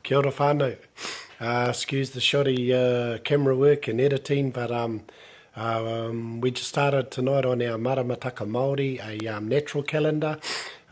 Kia ora whānau. Uh, excuse the shoddy uh, camera work and editing, but um, um, we just started tonight on our Maramataka Māori, a um, natural calendar.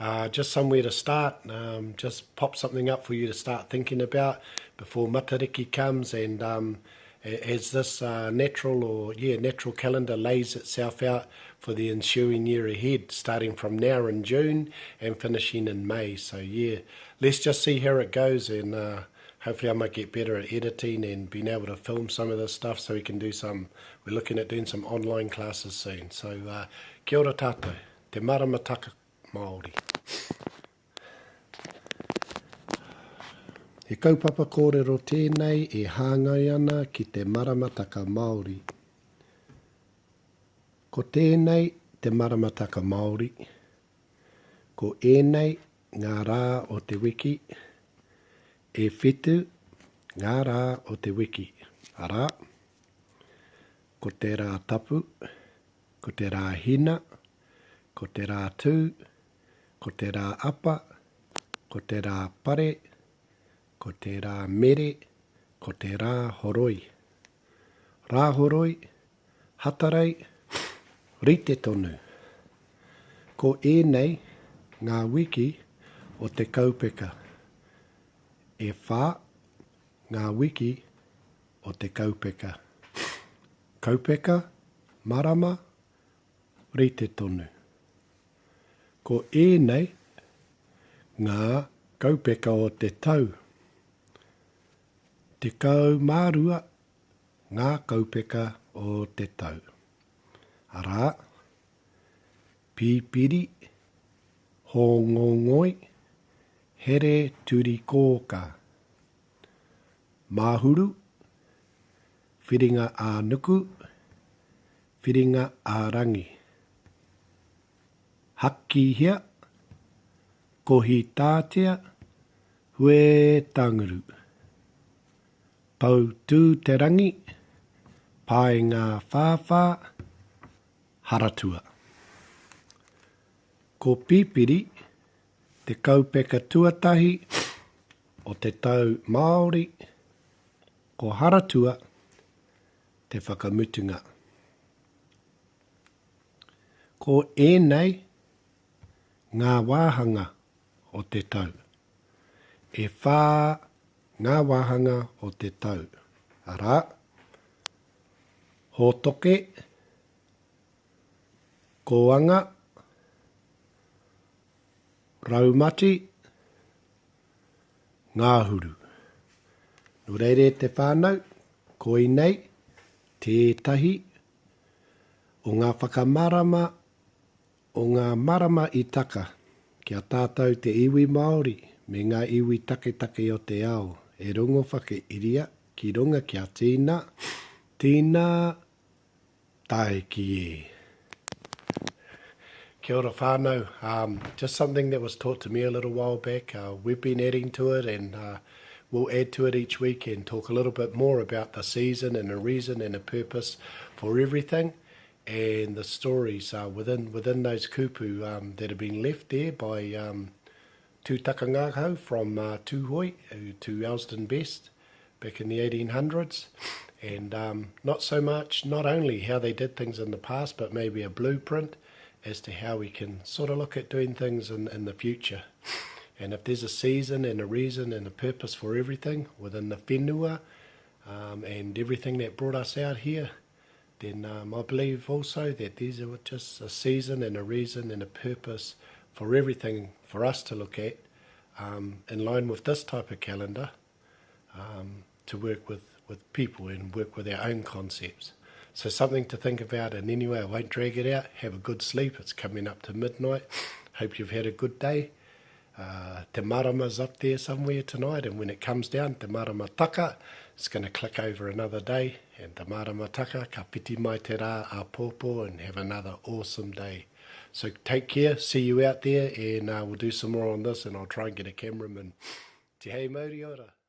Uh, just somewhere to start, um, just pop something up for you to start thinking about before Matariki comes and um, as this uh, natural or yeah natural calendar lays itself out for the ensuing year ahead, starting from now in June and finishing in May. So yeah, let's just see how it goes and uh, hopefully I might get better at editing and being able to film some of this stuff so we can do some, we're looking at doing some online classes soon. So uh, kia ora tātou, te maramataka Māori. He kaupapa kōrero tēnei e hāngai ana ki te maramataka Māori. Ko tēnei te maramataka Māori. Ko ēnei ngā rā o te wiki. E whitu ngā rā o te wiki, arā, ko te Rā Tapu, ko te Rā Hina, ko te Rā Tū, ko te Rā Apa, ko te Rā Pare, ko te Rā Mere, ko te Rā Horoi. Rāhoroi, Hatarei, rite tonu. Ko ēnei ngā wiki o te kaupeka. E whā ngā wiki o te kaupeka. Kaupeka, marama, rite tonu. Ko ēnei ngā kaupeka o te tau. 12 ngā kaupeka o te tau. Arā, Pipiri, Hōngongoi, Here Turikōkā, Māhuru, Whiringa-ā-nuku, Whiringa-ā-rangi. Hakihea, Kohitātea, Huetanguru. Poutū-te-rangi, Paengawhāwhā, Haratua. Ko Pipiri te kaupeka tuatahi o te tau Māori, ko Haratua te whakamutunga. Ko ēnei ngā wāhanga o te tau. E whā ngā wāhanga o te tau, arā, Hōtoke, Kōanga, Raumati, Ngāhuru. Nō reira e te whānau, koinei tētahi o ngā whakamārama o ngā marama i taka ki a tātou te iwi Māori me ngā iwi taketake o te ao e rongo whakairia ki runga kia tīna, tīna, tae ki e. Kia ora whānau, um, just something that was taught to me a little while back, uh, we've been adding to it and uh, we'll add to it each week and talk a little bit more about the season and the reason and the purpose for everything and the stories uh, within within those kupu um, that have been left there by um, Tūtakangākau from uh, Tūhoe uh, to Elsdon Best back in the 1800s. And um, not so much, not only how they did things in the past, but maybe a blueprint as to how we can sort of look at doing things in, in the future. And if there's a season and a reason and a purpose for everything within the whenua um, and everything that brought us out here, then um, I believe also that these are just a season and a reason and a purpose for everything for us to look at um, in line with this type of calendar um, to work with, with people and work with our own concepts. So something to think about and anyway I won't drag it out. Have a good sleep. It's coming up to midnight. Hope you've had a good day. Uh, te marama's up there somewhere tonight and when it comes down, te marama taka, it's going to click over another day and te marama taka, ka piti mai te rā āpōpō and have another awesome day. So take care, see you out there and uh, we'll do some more on this and I'll try and get a cameraman. Te hei mauri ora!